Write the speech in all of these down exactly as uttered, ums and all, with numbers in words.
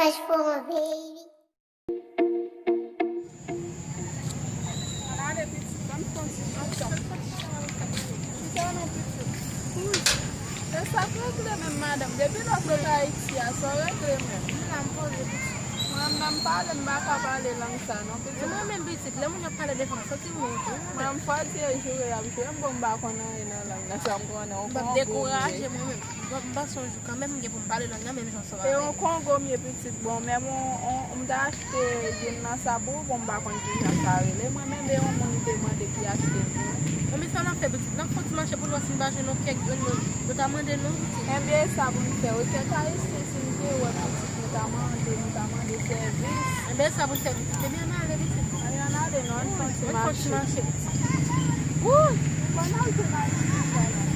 Cash for my baby. Ann ale pitit, ban m fè yon ti mache. Chita non pitit. Uy, e sa k regle menm madanm? Depi lè w sot Ayiti a, sa w regle menm? M la m poze pitit. Mwen menm pale, m pa ka pale lang sa non pitit. E mwen menm pitit, lè moun yo ap pale de fanm, santi m monte. Mwen m fò Dye joure y ap joure m, bon m pa konn anyen nan lang nan, sa m konnen yon kongo m ye. M ap dekouraje mwen menm. M pa sonje kanmenm m gen pou m pale lang nan menm jan sa. E yon kongo m ye pitit. Bon, men m, m, m ta achte youn nan sa pou ou, bon, m pa konn kijan sa rele. Mwen menm, e yon moun m te mande ki achte l pou mwen. Bon, men sa n ap fè pitit? N ap fè yon ti mache pou n wè si n pa jwenn yon kèk youn nou, nou ta mande non pitit. Enben, e sa pou n fè wi, kèk ayisyen, si n te wè pitit, nou ta mande, nou ta mande sèvis. Enben, e sa pou n fè pitit. Ebyen, ann ale pitit. Ann ale non, ann fè yon ti mache. Ann fè yon ti mache pitit. Wouy! Bon, n al jwenn ayisyen sa la.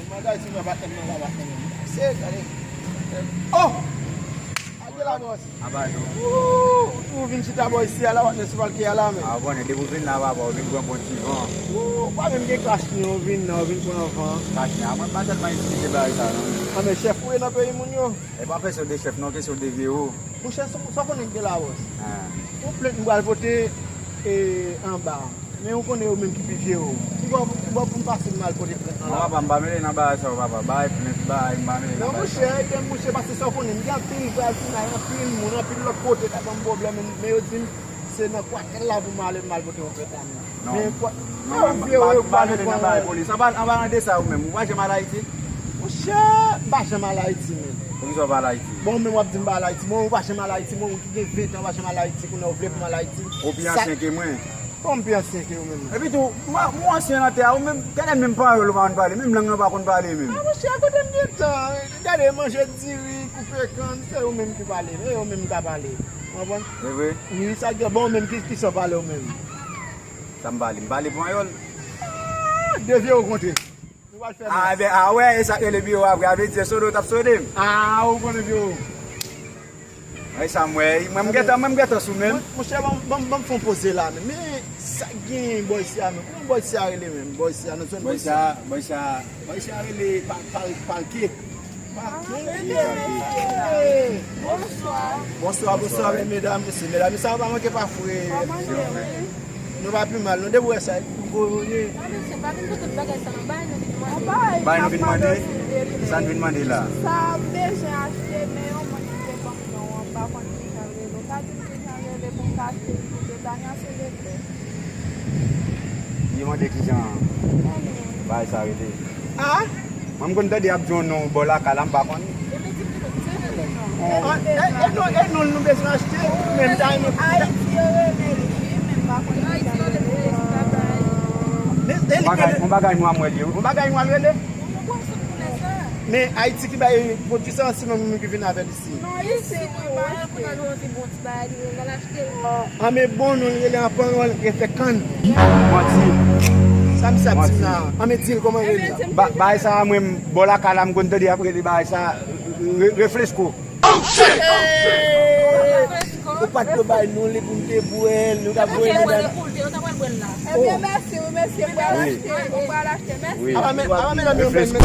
Mwen bagay sou mwen, patnè m nan la, patnè m nan. Se, gade. Oh! Ake la, bòs. Aba non. Ou, ou vin chita bò isi a la, patnè, sou palke a la, men. A, bon, depi w vin la, papa, ou vin pran bon ti van. Ou pa menm gen kach, non, ou vin nan, ou vin pran van. Kach, men, a, mwen pa tèlman itilize bagay sa, non. A, men chèf ou ye nan peyi moun yo? E pa kesyon de chèf, non, kesyon de vye ou. Monchè, sa, sa w konnen k gen la, bòs? Ah. Yon plent m pral pote, e, anba. Men ou konnen yo menm ki pi vye yo. Ki bò, ki bò pou m pase m al pote plent lan la? Non, papa, m pa mele nan bagay sa yo, papa. Bagay plent, bagay, m pa mele nan bagay sa yo. Non, monchè, e monchè, pase sa w konnen. M gen anpil frè, anpil moun, anpil lòt kote k ap ban m pwoblèm, men yo di m se nan kwatèl la pou m ale, m al pote yon plent la menm. Non. Men kwa, non, m pa, m pa mele nan bagay polis. An palan de sa, ou menm, ou pa janm al Ayiti? Monchè, m pa janm al Ayiti, menm. Poukisa w pa al Ayiti? Bon, ou menm w ap di m pa al Ayiti. Mwen, ou pa janm al Ayiti, mwen, ou ki gen ven tan, ou pa janm al Ayiti, kounye a ou vle pou m al Ayiti. Ou pi ansyen ke mwen. Kòman m pi ansyen ke ou menm? Epi tou, mwen, mwen ansyen nan tè a, ou menm, gade menm pawòl ou pa konn pale, menm lang nan ou pa konn pale menm. A, monchè, kote m gen tan? Gade, manje diri, koupe kann, se ou menm ki pale, e ou menm ki ka pale. Ou konprann? Se vre? Wi, sa k gen bon, ou menm, ki, ki sa w pale ou menm? Sa m pale? M pale panyòl. Ah, de vye ou kontre. Nou pral fè mas. Ah, ben, ah, wè, e sa k rele biwo a vre. A vle di, e sode w t ap sode m. Ah, ou konnen biwo. Ay, sa m wè, mwen, m gentan, mwen, m gentan sou menm. Monchè, ban m, ban m, ban m fè yon poze la, men. Men, sa k genyen bò isi a, men? Kòman bò isi a rele menm? Bò isi a, nou zòn bò isi a. Bò isi a, bò isi a rele pa, pa, palke. Bonswa. Bonswa, bonswa, men medam, mesye. Medam, sa yo pa manke pa fre. Nou pa pi mal, non, depi w wè sa, nou gwo yo ye. Bay nou vin mande. Sa n vin mande la? Sa m bezwen achte, men yon moun ki te ban m non an, m pa konn kijan l rele. Ou ka di m kijan l rele pou m ka achte l pou Betania, silvouplè? Li mande kijan bagay sa rele. Ah? Mwen, m konn tande y ap di yon non bò lakay la, m pa konn. Epi di m tout, di rele non. Ah, e, e non, e non nou bezwen achte, men m ta renmen. Ayiti yo rele li, wi, men m pa konn kijan l rele. Men, e li rele. Yon bagay nwa m wè li ye, wi. Yon bagay nwa l rele. Men Ayiti ki bay pwodui sa, se menm moun ki vin avè l isi. Non, isi, wi, wi. Anben bon, nou rele an panyòl, refè kann. Manti. Sa misye ap di m la? Anben di l kòman rele. Ba-, bagay sa a, mwen, bò lakay la, m konn tande y ap rele bagay sa a, re-, refresko. Ou pa t dwe bay nou li pou n te bwè l, nou t ap voye nou bay. Ebyen, mèsi, wi, mesye, m pral achte, m pral achte, mèsi. Wi. Avan, men, avan, medam yo, refresko.